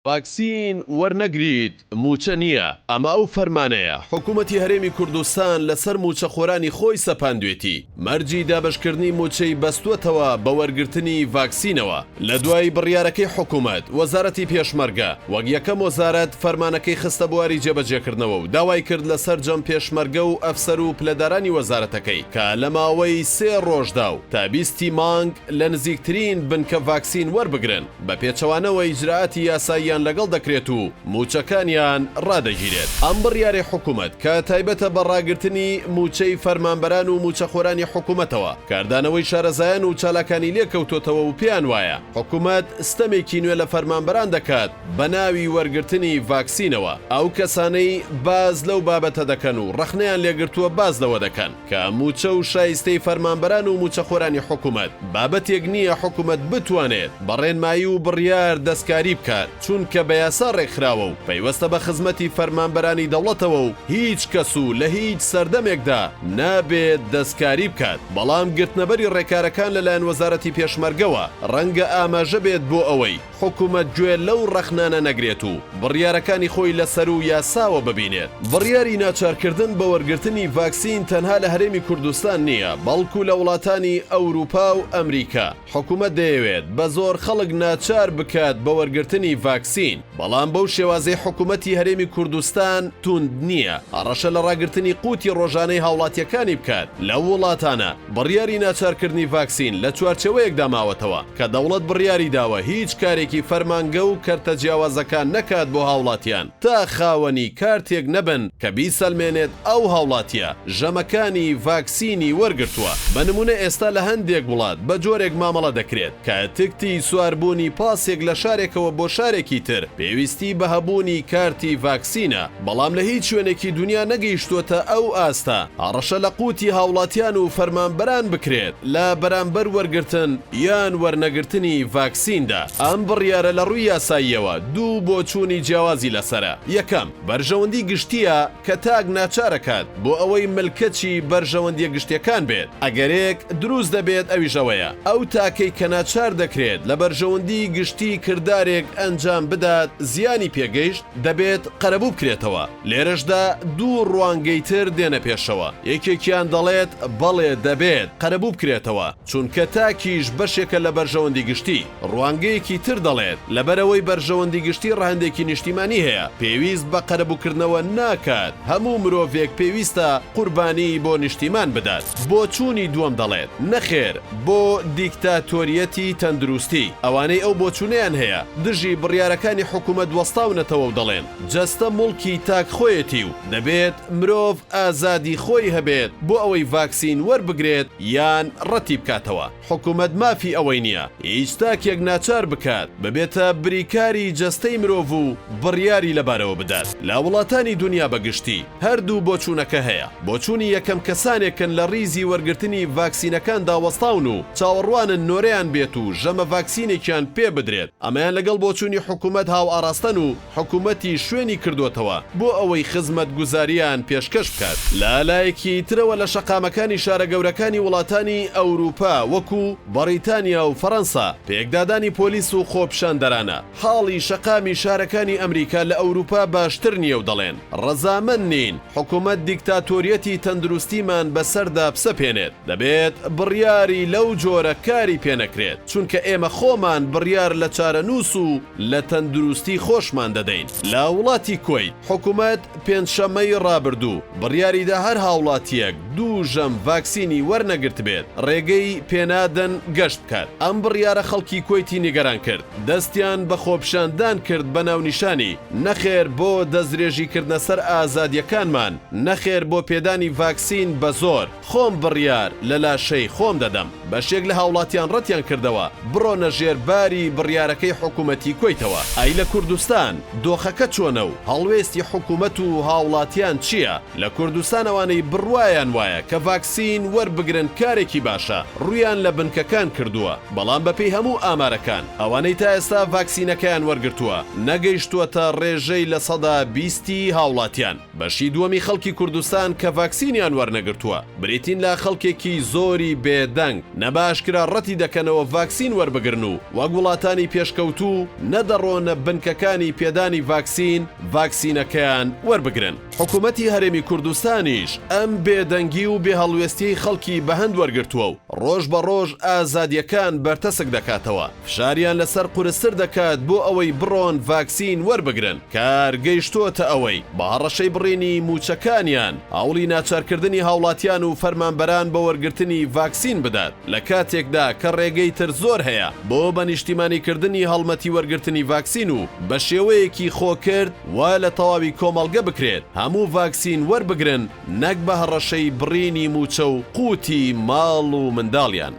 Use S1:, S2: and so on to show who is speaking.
S1: ڤاکسین وەرنەگریت مووچە نییە، ئەمە ئەو فەرمانەیە حکومەتی هەرێمی کوردستان لەسەر مووچەخۆرانی خۆی سەپاندوێتی، مەرجی دابەشکردنی مووچەی بەستووەتەوە بە وەرگرتنی ڤاکسینەوە. لە دوای بڕیارەکەی حکومەت، وەزارەتی پێشمەرگە وەک یەکەم وەزارەت فەرمانەکەی خستە بواری جێبەجێکردنەوە و داوای کرد لە سەرجەم پێشمەرگە و ئەفسەر و پلەدارانی وەزارەتەکەی کە لە ماوەی سێ ڕۆژدا و تا 20 ی مانگ لە نزیکترین بنکە ڤاکسین وەربگرن. بە پێچەوانەوە ئیجرائاتی یاساییان لەگەڵ دەکرێت و مووچەکانیان ڕادەگیرێت. ئەم بڕیارەی حکومەت کە تایبەتە بە ڕاگرتنی مووچەی فەرمانبەران و مووچەخۆرانی حکومەتەوە، کاردانەوەی شارەزایان و چالاکانی لێکەوتۆتەوە و پێیان وایە حکومەت ستەمێکی نوێ لە فەرمانبەران دەکات بە ناوی وەرگرتنی ڤاکسینەوە. ئەو کەسانەی باس لەو بابەتە دەکەن و ڕەخنەیان لێگرتووە باس لەوە دەکەن، کە مووچە و شایستەی فەرمانبەران و مووچەخۆرانی حکومەت بابەتێک نییە حکومەت بتوانێت بە ڕێنمایی و بڕیار دەستکاری بکات، چونکە بە یاسا ڕێکخراوە و پەیوەستە بە خزمەتی فەرمانبەرانی دەوڵەتەوە و هیچ کەس و لە هیچ سەردەمێکدا نابێت دەستکاری بکات، بەڵام گرتنەبەری ڕێکارەکان لەلایەن وەزارەتی پێشمەرگەوە ڕەنگە ئاماژە بێت بۆ ئەوەی حکومەت گوێ لەو ڕەخنانە نەگرێت و بڕیارەکانی خۆی لە سەروو یاساوە ببینێت. بڕیاری ناچارکردن بە وەرگرتنی ڤاکسین تەنها لە هەرێمی کوردستان نییە، بەڵکو لە وڵاتانی ئەوروپا و ئەمریکا حکومەت دەیەوێت بە زۆر خەڵک ناچار بکات بە وەرگرتنی ڤاکسین، بەڵام بەو شێوازەی حکومەتی هەرێمی کوردستان توند نییە هەڕەشە لە ڕاگرتنی قوتی ڕۆژانەی هاوڵاتییەکانی بکات لەو وڵاتانە. بڕیاری ناچارکردنی ڤاکسین لە چوارچێوەیەکدا ماوەتەوە کە دەوڵەت بڕیاری داوە هیچ کارێکی فەرمانگە و کەرتە جیاوازەکان نەکات بۆ هاوڵاتیان تا خاوەنی کارتێک نەبن کە بیسەلمێنێت ئەو هاوڵاتیە ژەمەکانی ڤاکسینی وەرگرتووە. بە نمونە ئێستا لە هەندێک وڵات بە جۆرێک مامەڵە دەکرێت کە تکتی سواربوونی پاسێک لە شارێکەوە بۆ شارێکی تر پێویستی بە هەبوونی کارتی ڤاکسینە، بەڵام لە هیچ شوێنێکی دونیا نەگەیشتووەتە ئەو ئاستە هەڕەشە لە قوتی هاوڵاتیان و فەرمانبەران بکرێت لە بەرامبەر وەرگرتن یان وەرنەگرتنی ڤاکسیندا. ئەم بڕیارە لە ڕووی یاساییەوە دوو بۆچوونی جیاوازی لەسەرە، یەکەم، بەرژەوەندی گشتییە کە تاک ناچارەکات بۆ ئەوەی ملکەچی بەرژەوەندییە گشتیەکان بێت، ئەگەرێک دروست دەبێت ئەویش ئەوەیە ئەو تاکەی کە ناچار دەکرێت لە بەرژەوەندی گشتی کردارێک ئەنجام بدات زیانی پێگەیشت، دەبێت قەرەبوو بکرێتەوە، لێرەشدا دوو ڕوانگەی تر دێنە پێشەوە، یەکێکیان دەڵێت بەڵێ دەبێت قەرەبوو بکرێتەوە، چونکە تاکیش بەشێکە لە بەرژەوەندی گشتی، ڕوانگەیەکی تر دەڵێت لەبەرئەوەی بەرژەوەندی گشتی ڕەهەندێکی نیشتیمانی هەیە، پێویست بە قەرەبووکردنەوە ناکات، هەموو مرۆڤێک پێویستە قوربانی بۆ نیشتیمان بدات. بۆچوونی دووەم دەڵێت نەخێر بۆ دیکتاتۆریەتی تەندروستی، ئەوانەی ئەو بۆچوونەیان هەیە دژی بڕیارەکانی حکومەت وەستاونەتەوە و دەڵێن جەستە موڵکی تاک خۆیەتی و دەبێت مرۆڤ ئازادی خۆی هەبێت بۆ ئەوەی ڤاکسین وەربگرێت یان ڕەتی بکاتەوە، حکومەت مافی ئەوەی نییە هیچ تاکێک ناچار بکات ببێتە بریکاری جەستەی مرۆڤ و بڕیاری لەبارەوە بدات. لە وڵاتانی دونیا بە گشتی هەردوو بۆچوونەکە هەیە. بۆچوونی یەکەم کەسانێکن لە ڕیزی وەرگرتنی ڤاکسینەکاندا وەستاون و چاوەڕوانن نۆرەیان بێت و ژەمە ڤاکسینێکیان پێ بدرێت، ئەمەیان لەگەڵ بۆچوونی حکومەت هاوئاڕاستەن و حکومەتیش شوێنی کردۆتەوە بۆ ئەوەی خزمەتگوزارییان پێشکەش بکات. لە لایەکی ترەوە لە شەقامەکانی شارە گەورەکانی وڵاتانی ئەوروپا وەکو بەڕیتانیا و فەڕەنسا پێکدادانی پۆلیس و خۆپیشاندەرانە، حاڵی شەقامی شارەکانی ئەمریکا لە ئەوروپا باشتر نییە و دەڵێن ڕەزامەند نین حکومەت دیکتاتۆریەتی تەندروستیمان بەسەردا بسەپێنێت، دەبێت بڕیاری لەو جۆرە کاری پێنەکرێت، چونکە ئێمە خۆمان بڕیار لە چارەنووس و لە تەندروستی خۆشمان دەدەین. لە وڵاتی کوەیت حکومەت پێنجشەممەی ڕابردوو بڕیاریدا هەر هاوڵاتییەک دوو ژەم ڤاکسینی وەرنەگرتبێت ڕێگەی پێنادەن گەشت بکات، ئەم بڕیارە خەڵکی کوەیتی نیگەران کرد، دەستیان بە خۆپیشاندان کرد بە ناونیشانی، نەخێر بۆ دەستدرێژیکردنە سەر ئازادییەکانمان، نەخێر بۆ پێدانی ڤاکسین بە زۆر، خۆم بڕیار لە لاشەی خۆم دەدەم. بەشێک لە هاوڵاتیان ڕەتیان کردەوە بڕۆنە ژێر باری بڕیارەکەی حکومەتی کوەیتەوە. ئەی لە کوردستان دۆخەکە چۆنە و هەڵوێستی حکومەت و هاوڵاتیان چییە؟ لە کوردستان ئەوانەی بڕوایان وایە کە ڤاکسین وەربگرن کارێکی باشە ڕوویان لە بنکەکان کردووە، بەڵام بەپێی هەموو ئامارەکان ئەوانەی تا ئێستا ڤاکسینەکەیان وەرگرتووە نەگەیشتووەتە ڕێژەی 20% ی هاوڵاتیان. بەشی دووەمی خەڵکی کوردستان کە ڤاکسینیان وەرنەگرتووە بریتین لە خەڵکێکی زۆری بێ دەنگ، نە بە ئاشکرا ڕەتی دەکەنەوە ڤاکسین وەربگرن و وەک وڵاتانی پێشکەوتوو نە دەڕۆنە. بڕۆنە بنکەکانی پێدانی ڤاکسین ڤاکسینەکەیان وەربگرن. حکومەتی هەرێمی کوردستانیش ئەم بێدەنگی و بێهەڵوێستیەی خەڵکی بەهەند وەرگرتووە و ڕۆژ بە ڕۆژ ئازادیەکان بەرتەسک دەکاتەوە، فشاریان لەسەر قورستر دەکات بۆ ئەوەی بڕۆن ڤاکسین وەربگرن، کار گەیشتۆتە ئەوەی بە هەڕەشەی بڕینی مووچەکانیان هەوڵی ناچارکردنی هاوڵاتیان و فەرمانبەران بە وەرگرتنی ڤاکسین بدات، لە کاتێکدا کە ڕێگەی تر زۆر هەیە بۆ بە نیشتیمانیکردنی هەڵمەتی وەرگرتنی ڤاکسین و بە شێوەیەکی خۆکرد وا لە تەواوی کۆمەڵگە بکرێت هەموو ڤاکسین وەربگرن نەک بە هەڕەشەی بڕینی مووچە و قوتی ماڵ و منداڵیان.